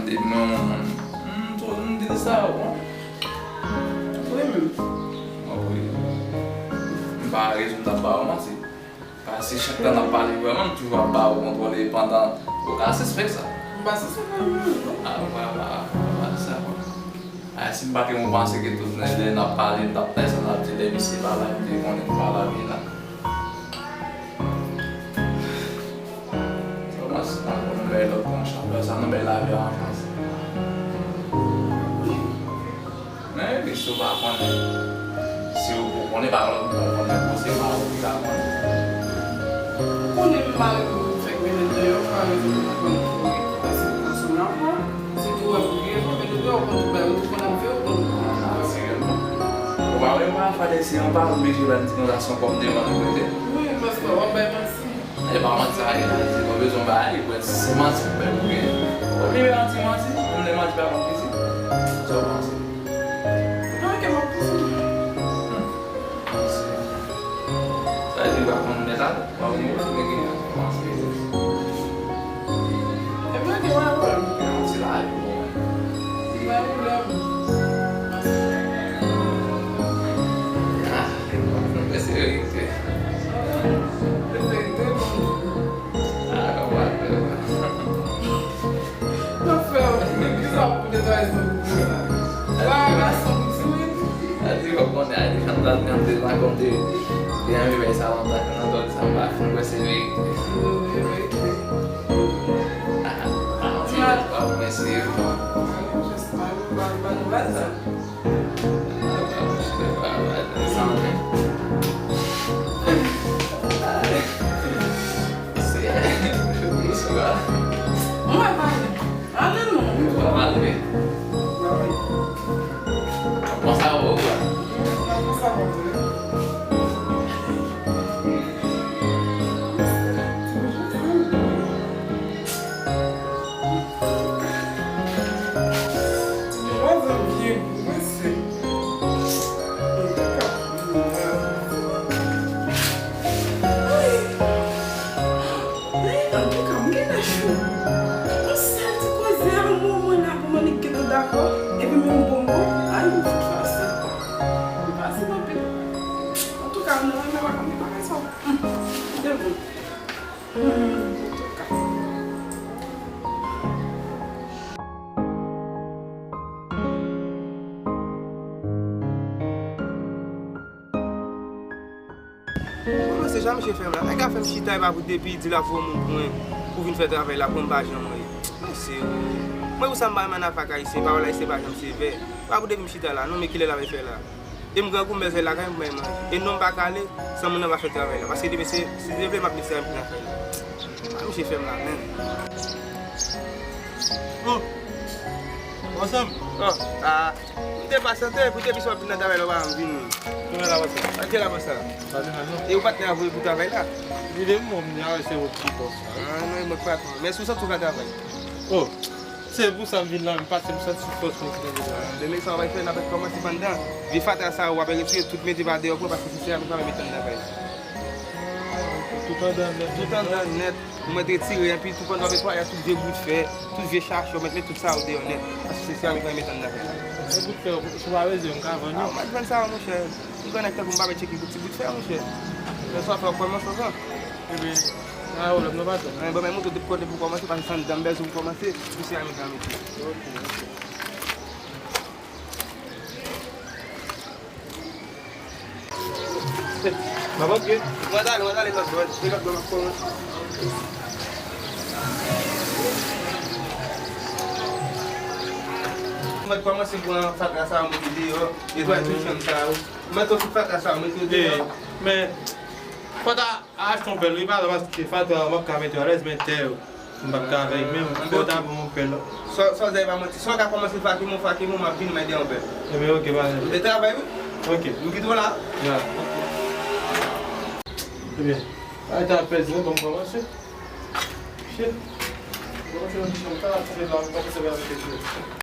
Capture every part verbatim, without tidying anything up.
Mwen, mwen, mwen, mwen, mwen di sa, bon. Wi, menm. Mwen, wi. M pa rezon m t ap ba w manti. Paske chak tan n ap pale, vrèman, m toujou ap ba w kontwòl e pandan ou ka sispèk sa. M pa sispèk anyen, non. A, w pa, w pa, w pa di sa, bon. A, si m pa te yon panse ke tout lè n ap pale, n t ap bay sa n ap di, lè misye pa la, m te konnen m pa la, men la. Sa w panse, pa konnen bay lòt pran chans. Lè sa nou bay lavi a yon chans. Men, epi si w pa konnen, si w pou konnen, pa lòt moun konnen, pou se pa ou ki ka konnen. Ou konnen m malere pou fèk mete deyò, pa rezon pou konn pou wi, paske pou sou nan mwen, si tou wè pou gen, mete deyò, ou konn tou bay, ou tou konn ap viv, ou konn tou konn ap viv. Natirèlman. Ou pa wè, yon pafwa, se yon pa oblije ban ti konsa se yon kòm demann ou prete. Wi, paske w ap bay manti. E pa manti sa ye, manti pa bezwen bay, mwen se manti pou bay pou gen. Ou bliye manti, manti, moun lè manti pa konn piti. Sa w panse? Nan ke m ap pouse. Sa di pa konn nèt a, pa konn mwen, men gen sa w panse. E mwen gen wè wè. Gen yon ti lavi, bon. Gen yon pwoblèm. Ah, mwen se verite. Se verite, bon. Ah, non, pa fè. Pa fè, men ki sa pou te trahison pou sa? Sa gason pou ti wi. A di, w konnen, a di, jan m t al kante la, kòm te, te anvi bay sa lontan, nan zòn sa, m pa fin wè se verite. Wi, verite. Ah, ah, ah, mwen se yo. Jis pa, pa, pa, pa, pa, sa. Mwen pa ale. Ale non. Mwen pa ale. Mwen pa ale. Mwen pa ale. Ti vwazan vye gou mesye. Antouka, m genlè cho. Yon sèl ti koze a, yon mo mwen la pou m annik gentan dakò, epi menm bon mo, ay, m fout fè sa. M pase anpil. Antouka, m nan renmen pa konn bagay sa. Hum, se bon. Hum, antouka. Mwen se jan misye fè m la. Nèg la fè m chita epa pou depi di l ap voye moun pou mwen, pou vin fè travay la, pou mwen pa janm wè. Mesye, mwen pou sa m pa renmen avèk ayisyen, pawòl ayisyen pa janm sevè. Pa pou depi m chita la, non, men kilè l ap fè la. E m grangou, m bezwen lakay m pou mwen manje. E non, m pa ka ale san moun nan pa fè travay la. Paske depi se, si se vle, m ap met sa m nan fè la. A, misye fè m la, menm. Oh! Ansanm? Oh, ah, m te pasyante, pou depi sa w ap vin nan travay la, w pa janm vini. Kouman la, pasyante? Anke la, pasyante. Pa vin la, non. E ou patnè a voye pou travay la? Li de mwen, m a wè se ou ki bòs la. Ah, non, e mwen k patwon. Men si w santi w ka travay. Oh! Se pou sa m vin la, m pase m santi fòs mwen ki te vin la. Demen sa w ap fè, n ap kòmanse pandan. Vye fatra sa yo, w ap retire tout, mete pa deyò pou mwen, paske se sèl a mwen pa mete anndan kay la. Tout anndan nèt. Tout anndan nèt. Ou mèt retire, epi tou pandan w ap netwaye a, tout vye bout fè, tout vye chachè, ou mèt met tout sa yo deyò nèt. Paske se sèl a mwen pa mete anndan kay la. Se bout fè, si w pa bezwen, m ka vann yo. Ah, ou mèt vann sa yo, monchè. M konnen tankou m pa mèt tcheke bout ti bout fè, monchè. Lè sa w ap fè, w ap kòmanse anvan. Ebyen, pa gen pwoblèm non, patwon. Mwen, bon, men montre w de kote pou kòmanse, paske se anndan m bezwen pou kòmanse, pou se a mi tan mete. Ok, ok. Mwen ale, mwen ale lòt bò, se lòt bò m ap kòmanse. Mwen kòmanse pran fatra sa yo mete deyò, netwaye tout chanm sa yo. Mwen tou tout fatra sa yo mete deyò. Men, fatra A, achte yon pèl, wi, pa la, paske fatra, m ap ka mete alèz, men tè yo, m p ap ka avèk menm, fò w ta ban m yon pèl. Sa, sa w di a pa manti. Si w ka kòmanse fatra m, fatra m, m ap vin mande yon pèl. Ebyen, ok, pa gen. M te travay, wi. Ok. M kite w la. Ya. Ebyen, pa gen pèdi, non, ban m kòmanse. Shit. Kòmanse nan ti chanm sa, la, ti chanm la, m pa konn se avèk yo.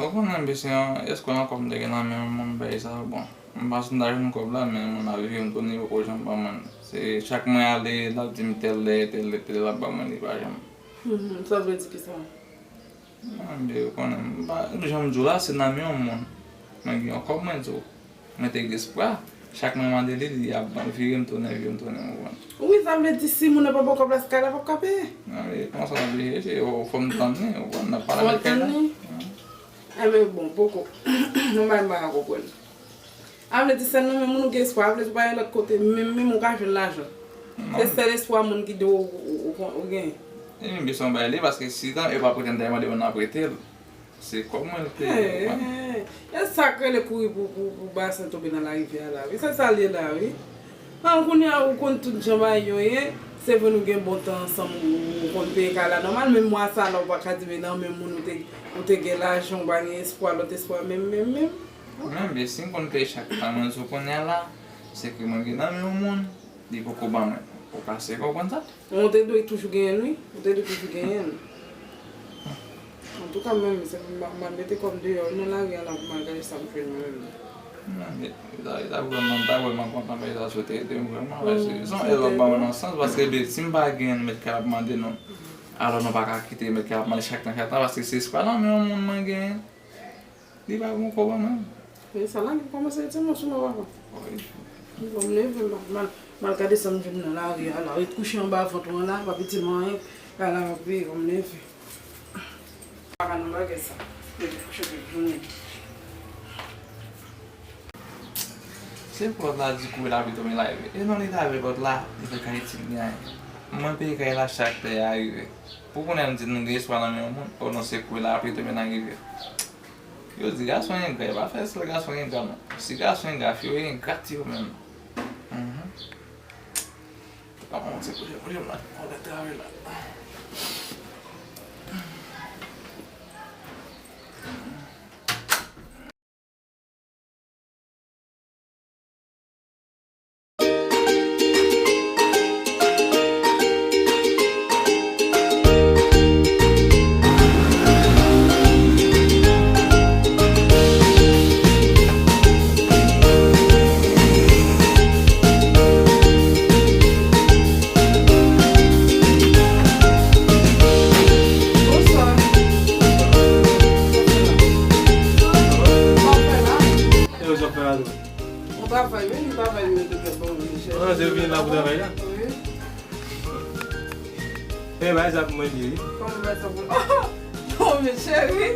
Ou konnen, mesye, èske ankò m te gen nan men yon moun bay sa? Bon, m pa santi m ta jwenn kòb la, men moun ap vire m tounen, poko janm ban mwen. Se chak mwen ale, l ap di m tèl lè, tèl lè, tèl lè, l ap ban mwen, li pa janm. Mhm, sa vle di ki sa? Mwen, men ou konnen, m pa, jan m di w la, se nan men yon moun. Mwen gen yon kòb, mwen di w. Mwen te gen espwa. Chak mwen mande li, li ap vire m tounen, vire m tounen, ou konprann. Wi, sa vle di si moun nan pa ba w kòb la, se kay la p ap ka peye. Nan, men kòman sa n ap peye? Se, o, fò m tann li, ou konprann, n ap pale avèk kay la. Fò w tann li? Enben, bon, poko. Yon bagay m pa ka konprann. A vle di sèl nan men moun ou gen espwa, a vle di w pa gen lòt kote, menm, menm ou ka jwenn lajan. Se sèl espwa moun ki di w, ou, ou, ou, ou genyen. E menm se yon bagay li, paske si tan, e pa prete m ta mande moun nan prete l. Se kòb mwen l te ye, ou konprann? E sa k rele kouri pou, pou, pou basen tonbe nan larivyè a la, wi. Se sa l ye la, wi. An, kounye a, ou konn tout jan bagay yo ye. Se vre nou gen bon tan ansanm, ou, ou konn peye kay la nòmal, men mwa sa la, ou pa ka di, men nan men moun ou te, ou te gen lajan, ou pa gen espwa, lòt espwa, menm, menm, menm. Mwen, men si m konn peye chak tan, mwen di w kounye a la, se ke mwen gen nan men yon moun, li poko ban mwen. Ou ka seke, ou konn sa? Ou te dwe toujou genyen l, wi. Ou te dwe toujou genyen l. Antouka, mwen menm, se pou m, m al mete kò m deyò nan lari a la pou m al gade sa m jwenn mwen menm. Mwen, men, li ta, li ta vrèman, li ta vrèman kontan, men li ta swete ede m vrèman. Paske se yon èl w ap ban mwen nan sans, paske, ben, si m pa genyen, mèt kay ap mande nou. Alò, nou pa ka kite mèt kay ap mande chak tan, chak tan, paske se espwa nan men yon moun mwen genyen. Li pa gon kòb an mwen. Men sa la, li kòmanse rete mwen sou mwen, papa. Wi. Bon, m leve, m al, m al, m al gade sa m jwenn nan lari a la. Ou ret kouche anba vant ou an la, pa piti manyen. Ala, wi, bon, m leve. Pa ka nan bagay sa. Leve kouche tout jounen. Se pòt la di kouri lapli tonbe lave. E non, li lave pòt la, li fè kay ti li anyen. Mwen peye kay la chak lè a rive. Pou kounye a m di nou gen espwa nan men yon moun, o non, se kouri lapli tonbe nan rivyè. Yo di gason engra, e pa fè sèl gason engra non. Si gason engra, fi yo engra yo menm. Mhm. Kòman se pou jèm, jèm la, konn travay la. Men bay sa pou mwen, cheri. Kòman bay sa pou mwen? Oh, oh, men cheri.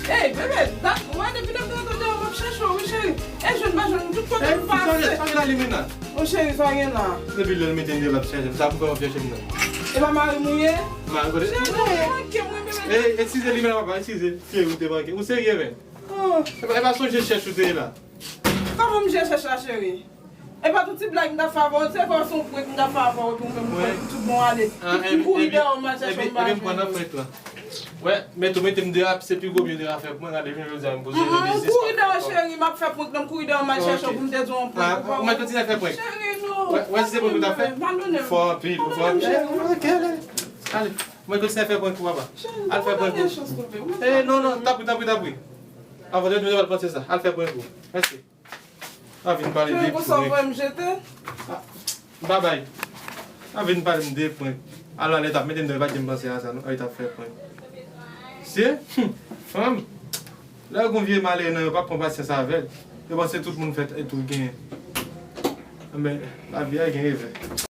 Ey, bebe, dat, mwen depi lè m te rantre deyò, m ap chèche w, wi, cheri. E jwenn pa jwenn, tout kote m pase. Sa gen la, li menm la. Mon cheri, sa gen la. Depi lè l mete m deyò, l ap chèche m. Sa pou fè w ap chèche m nan. E pa mari m ou ye? Mari kote? Cheri, ou manke mwen, bebe. Ey, eskize li menm, papa, eskize. Cheri, ou te manke. Ou serye, men? Oh. E pa, e pa sonje chèch ou te ye la. Kòman m jwe chèch la, cheri? E pa tout ti blag m t ap fè avè w, se pa se yon prank m t ap fè avè w, epi ou menm ou pran tout bon ale. M kouri dèyè w, m al chèche w, m pa jwenn ou. Wè, mèt ou mete m deyò, se pi gwo byen deyò a fè pou mwen, gade, jounen jodi a, m poze yon biznis. Ou kouri dèyè w, cheri, m ap fè prank nan, m kouri dèyè w, m al chèche w pou m te di w yon prank, ou pa wè. Ou mèt kontinye fè prank. Cheri, non. Wè, wè, si se prank ou t ap fè. Fò anpil, fò anpil. Ok, ale. Ale, ou mèt kontinye fè prank pou papa. Al fè prank pou. Eh, non, non, tanpri, tanpri, tanpri. Avan de nou pral panse sa, al fè prank ou. Mèsi. A vin pale de prank. Cheri, pou sa w voye m jete? Ah, babay. A vin pale m de prank. Alò, lè t ap mete m deyò, li pa t janm panse a sa, non. Li t ap fè prank. Se, hmm, fanm. Lè gon vye malere nan yo, pa pran pasyans avè l. Yo panse tout moun fèt e tou genyen. Enben, lavi a gen revè.